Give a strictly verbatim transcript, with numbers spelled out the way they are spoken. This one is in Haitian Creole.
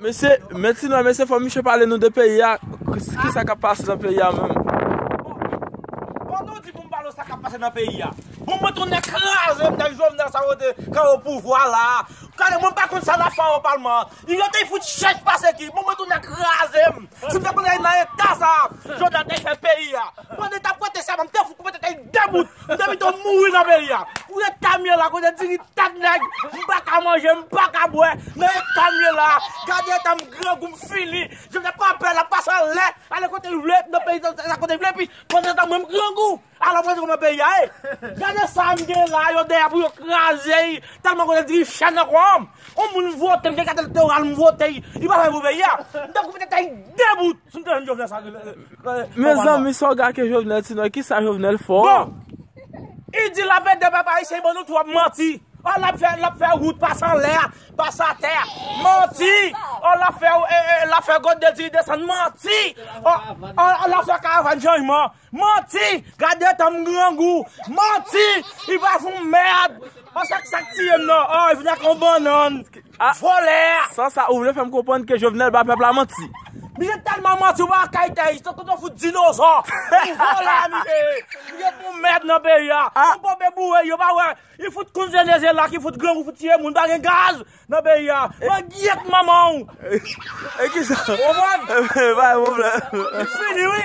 Mesye, men ti non, mesye, fò misye pale nou de peyi a. Kisa k ap pase nan peyi a menm? Pandan w di pou m pale w sa k ap pase nan peyi a. Bon, mwen tounen kraze m, dèyè Jovenel sa yo te, kan yo pouvwa la. Gade, mwen pa konn sa n ap fè o palman. Yo te fout chèch pase ki. Bon, mwen tounen kraze m. Si m te konn nan eta sa, Jovenel te fè peyi a. Pandan t ap pote sa, m te fout pote tèt debout. M te pito mouri nan peyi a. Pou eta m ye la, kote diri tèt nèg, m pa ka manje, m pa ka bwè. Nan eta m ye la, gade eta m, grangou m fini. Jovenel pa pè, l ap pase anlè, ale kote l vle, nan peyi sa kote l vle, epi pandan tan mwen m grangou. Alò, mwen di kòman peyi a ye. Gade sa m gen la, yo dèyè pou yo kraze l. Tèlman kote diri chè nan kò m. On moun vote m, gen kat elektoral m vote l. Li pa fè pou peyi a. M te koupe tèt debout. Si m te jwenn Jovenel sa. Mezanmi, sa w gake Jovenel, sinon, kisa Jovenel fè w? Bon, li di l ap ede pèp ayisyen, ban nou twòp manti. Ò, l ap fè, l ap fè wout pase anlè, pase atè. Manti. Ò, l ap fè, e, e, l ap fè gòt de diri desann. Manti. Ò, ò, l ap fè karavàn chanjman. Manti. Gade tan m grangou. Manti. Li pa fè yon mèd. Ò, sa k, sa k tiye m nan? Ò, li vin ak yon bannann. Ah, vòlè a. San sa, ou vle fè m konprann ke Jovenel ba pèp la manti? Misye tèlman manti, ou pa kay tè, se kote w fout dinozò. Li vòlè a, misye. Misye pou mèd nan peyi a. Ah. Ou pope boure, yo pa wè. Li fout kounye Venezyela, ki fout grangou, fout tiye moun, pa gen gaz nan peyi a. Mwen gyèt manman w. E kisa? Konprann? Pa gen pwoblèm. Li fini, wi.